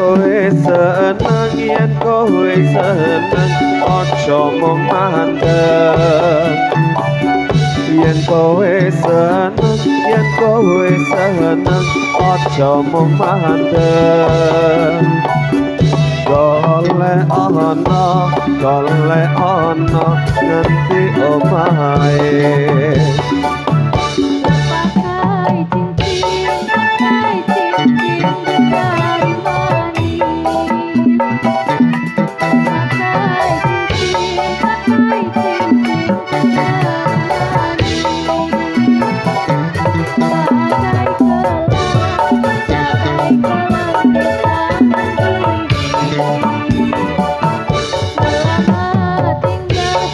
kowe seneng, yen kowe seneng, aja mung mandeg. Yen kowe seneng, yen kowe seneng, aja mung mandeg. Golek ana, golek ana ngendi omahe. Pakai cincin, pakai cincin jari manis. Pakai cincin, pakai cincin jari manis. Pakai gelang, pakai gelang di tangan kiri. Selamat tinggal,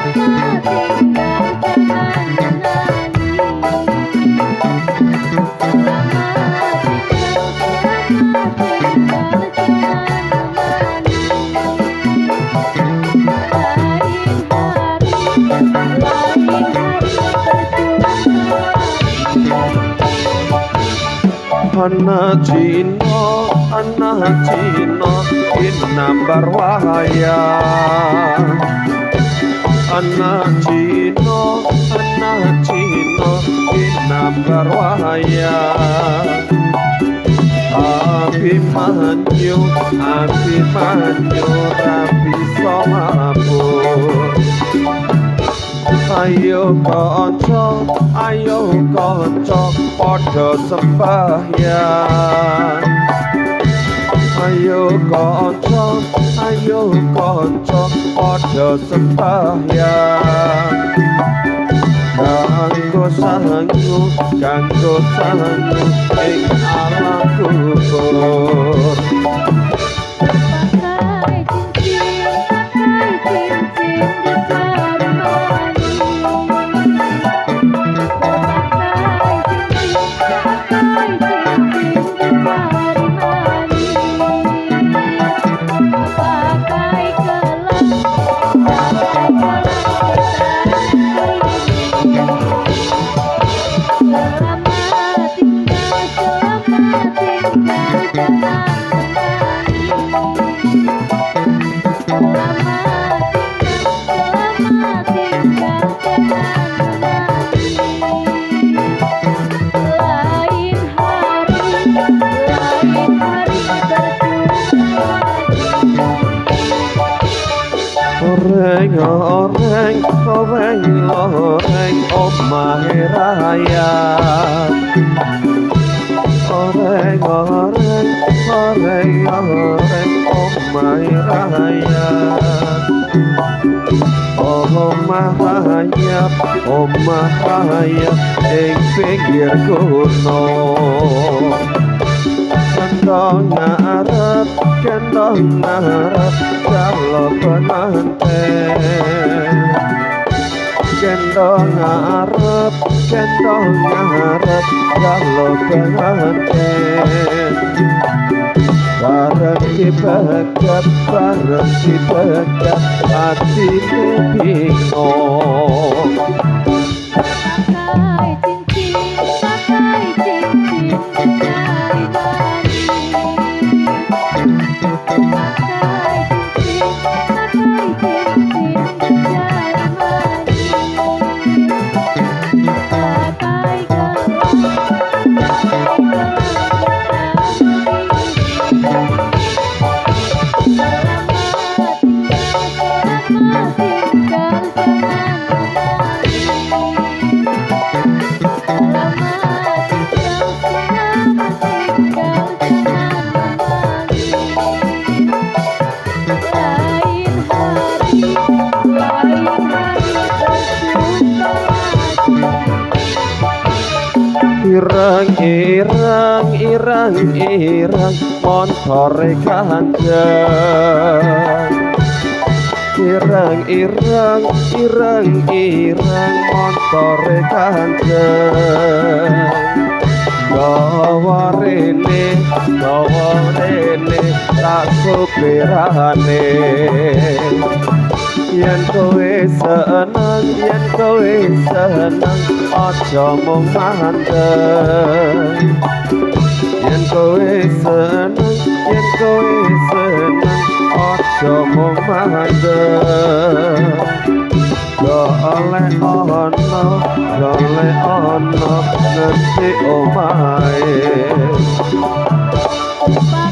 selamat tinggal, jangan menangis. Selamat tinggal, selamat tinggal, jangan menangis. Lain hari, lain hari berjumpa lagi. Ana Cina, ana Cina tinambar wayah. Ana Cina, ana Cina tinambar wayah. Abimanyu, Abimanyu ra bisa mabur. Ayo kanca, ayo kanca padha sembahyang. Ayo kanca, ayo kanca padha sembahyang. Kanggo sangu, kanggo sangu ing alam kubur. Pakai cincin, pakai cincin jari manis. Pakai cincin, pakai cincin jari manis. Pakai gelang, pakai gelang di tangan kiri. Selamat tinggal, selamat tinggal, jangan menangis. Selamat tinggal, selamat tinggal, jangan menangis. Lain hari, lain hari berjumpa lagi. Oreng, oreng, oreng, loreng omahe rayap. Oreng, oreng, oreng, oreng omahe rayap. Omah rayap, omah rayap ing pinggir gunung. Kendong ngarep, kendong ngarep, calo pengantin. Kendong ngarep, kendong ngarep, calo pengantin. Bareng dipegat, bareng dipegat, atine bingung. Pakai cincin jari manis. Pakai cincin jari manis. Pakai gelang, pakai gelang di tangan kiri. Selamat tinggal, selamat tinggal, jangan menangis. Selamat tinggal, selamat tinggal, jangan menangis. Lain hari, lain hari berjumpa lagi. Ireng, ireng, ireng, ireng montore Kanjeng. Ireng, ireng, ireng, ireng montore Kanjeng. Gawa rene, gawa rene, tak supirane. Yen kowe seneng, yen kowe seneng, aja mung mandeg. Yen kowe seneng, Yen kowe seneng aja mung mandek. Golek ana, golek ana ngendi omahe. Pak.